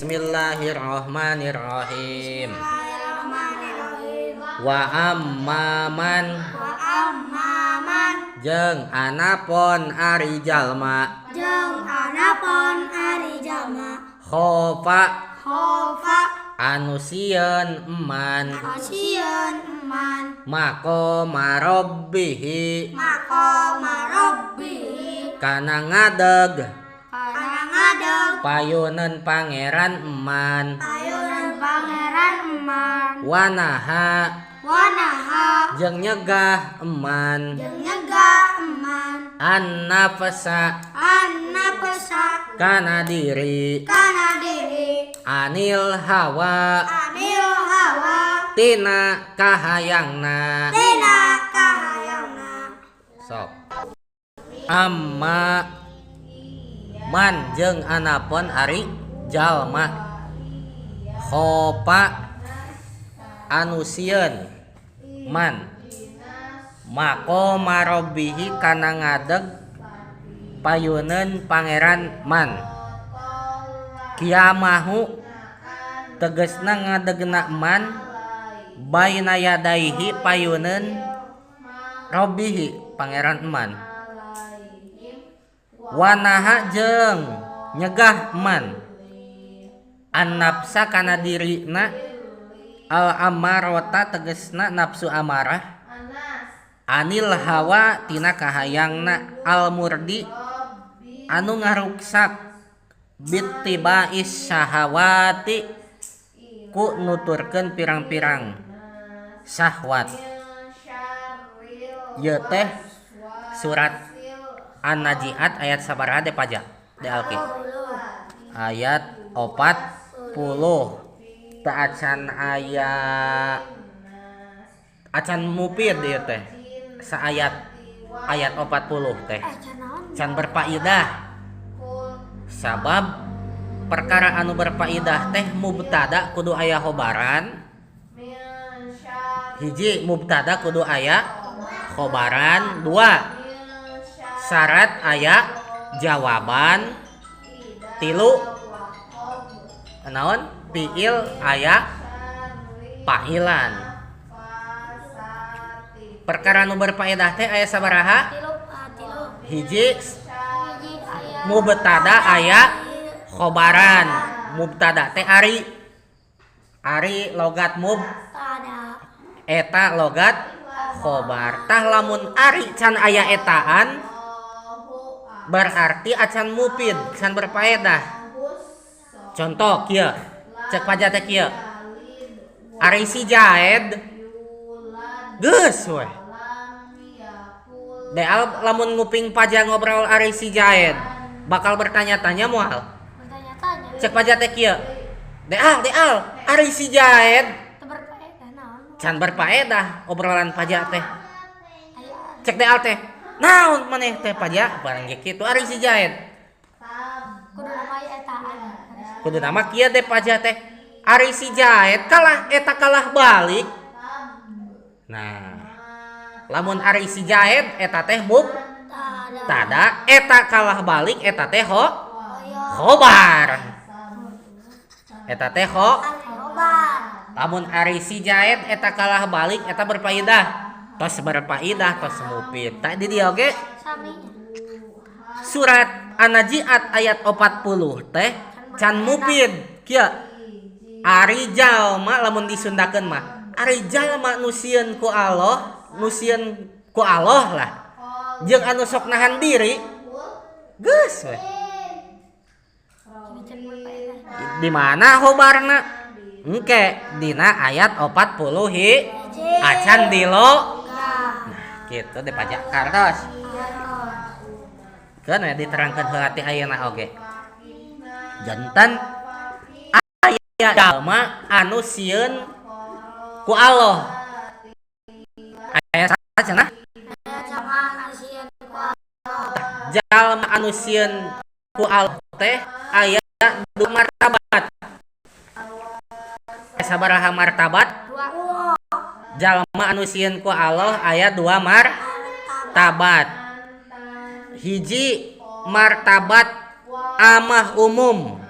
Bismillahirrahmanirrahim. Wa amma man Wa amma man jeung anapon ari jalma jeung anapon ari jalma khofa khofa anu sieun eman anu sieun eman maqama rabbihi maqama rabbihi kana ngadeg kana ngadeg payuneun pangeran eman payuneun pangeran eman wanaha wanaha jeung nyegah eman jeung nyegah eman annafsa annafsa kana diri kana diri anil hawa anil hawa tina kahayangna tina kahayangna. Sok amma man jeung anapon ari jalma khofa anu sieun man maqama rabbihi kana ngadeg payuneun pangeran man kiamahu tegesna ngadegna man baina yadaihi payuneun rabbihi pangeran man wanaha jeung nyegah man annafsa kana dirina al amarota tegesna nafsu amarah anil hawa tina kahayangna al murdi anu ngaruksak bittiba'is syahawati ku nuturkeun pirang-pirang syahwat. Ieu teh surat An-Nazi'at ayat sabaraha de paja de alki ayat 40 teu acan aya acan mupid ieu teh saayat ayat 40 teh can berfaidah sabab perkara anu berfaidah teh mubtada kudu aya khobaran hiji mubtada kudu aya khobaran dua syarat aya jawaban tilu naon fiil aya fa'ilan. Perkara nu berfaedah teh aya sabaraha? Hiji mubtada aya khobaran mubtada teh ari ari logat mub eta logat khobar tah lamun ari can aya etaan berarti acan mufid can berfaedah. Contoh kieu cek paja teh kieu ari si Jaed geus weh deal lamun nguping paja ngobrol ari si Jaed bakal bertanya-tanya moal bertanya-tanya cek paja teh kieu deal deal ari si Jaed can berfaedah obrolan paja teh cek deal teh naon maneh teh paja barang ge kitu ari si Jaed kudu nama kieu deh paja teh ari si Jaed kalah eta kalah balik. Nah lamun ari si Jaed eta teh mubtada eta kalah balik eta teh khobar eta teh lamun ari si Jaed eta kalah balik eta berfaedah tos berfaedah tos mufid. Tadi dia oge surat An-Nazi'at ayat 40 teh can mufid kieu ari jalma lamun disundakeun mah ari jalma nu sieun ku Allah nu sieun ku Allah lah jeung anu sok nahan diri geus we di mana khobarna engke dina ayat 40 hi acan dilo. Nah kitu deh pajak kartos keun we diterangkeun heula ti ayeuna oge janten aya jalma anu sieun ku Allah aya saha cenah jalma anu sieun ku Allah teh aya dua martabat sabaraha martabat jalma anu sieun ku Allah aya dua martabat hiji martabat amah umum